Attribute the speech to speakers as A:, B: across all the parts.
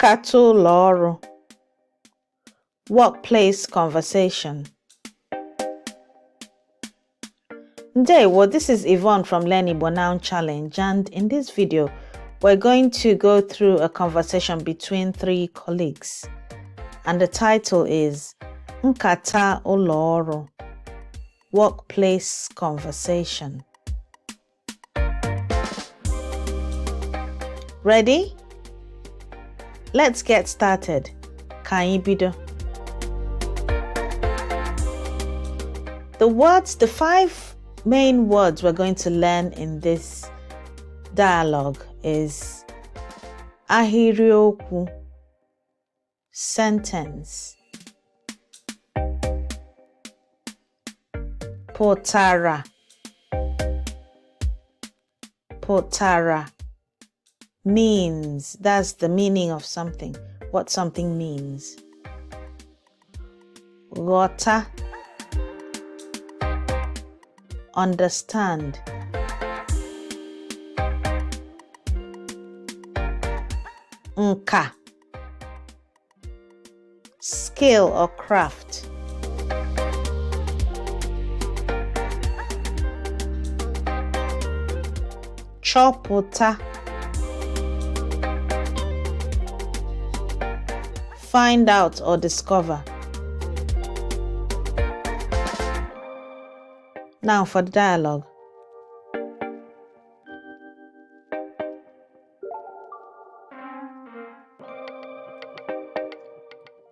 A: Nkata ụlọ ọrụ. Workplace conversation. Ndewo, this is Yvonne from Learn Igbo Now Challenge, and in this video we're going to go through a conversation between three colleagues, and the title is Nkata ụlọ ọrụ, Workplace Conversation. Ready? Let's get started. Ka anyị bido. The five main words we're going to learn in this dialogue is ahịrịokwu, sentence, pụtara, pụtara, means, that's the meaning of something, what something means. Ghọta, understand. Nka, skill or craft. Chọpụta, find out or discover. Now for the dialogue.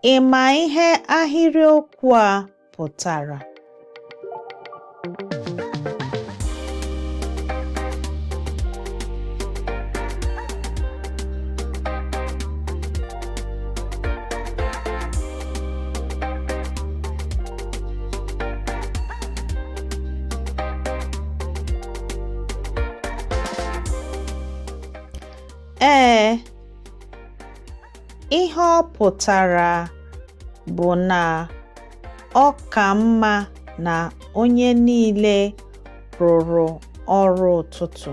A: Ị ma ihe ahịrịokwu a pụtara? Ee, ihe ọ pụtara bụ na ọ ka mma na onye niile rụrụ ọrụ ụtụtụ.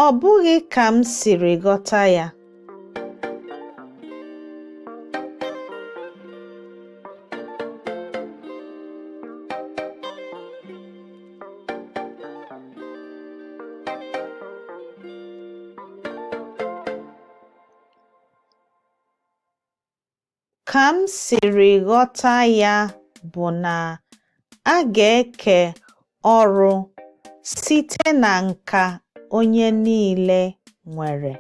A: Ọ bụghị ka m siri ghọta ya. Ka m siri ghọta ya bụ na a ga-eke ọrụ site na nka onye niile nwere.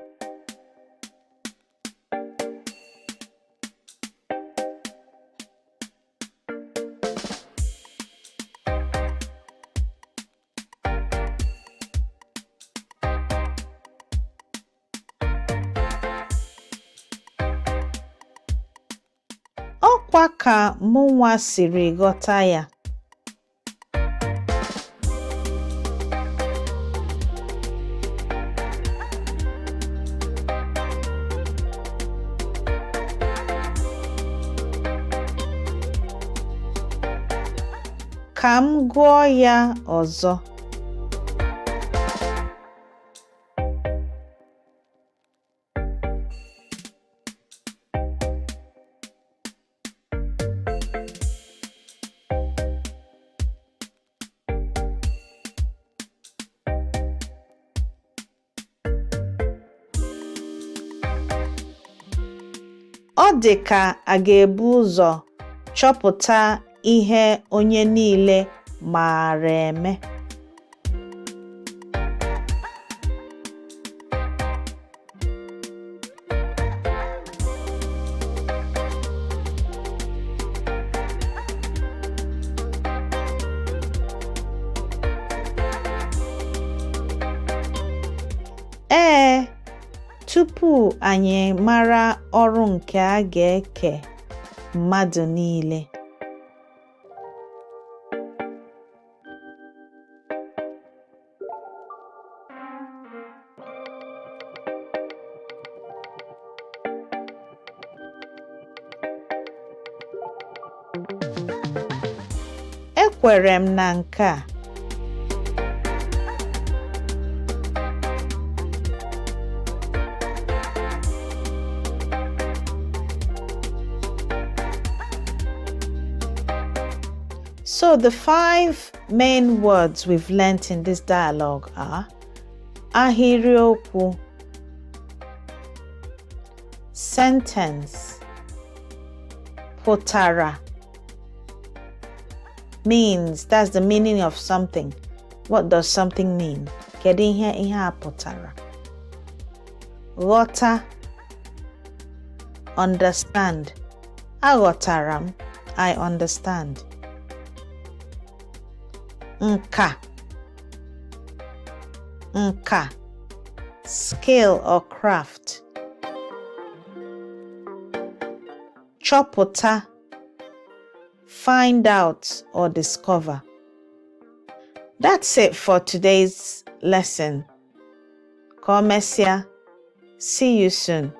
A: Ọ kwa ka mụnwa siri ghọta ya. Ka m gụọ ya ọzọ. Ọ dị ka a ga-ebu ụzọ chọpụta ihe onye niile maara eme. Ee, tupu anyị mara ọrụ nke a ga-eke mmadụ niile. Ekwere m na nke a. So the five main words we've learnt in this dialogue are ahịrịokwu, sentence, pụtara, means, that's the meaning of something. What does something mean? Kedu ihe ihe a pụtara? Ghọta, understand. Aghọtara m, I understand. Nka, nka, skill or craft. Chọpụta, find out or discover. That's it for today's lesson. Ka o mesịa. See you soon.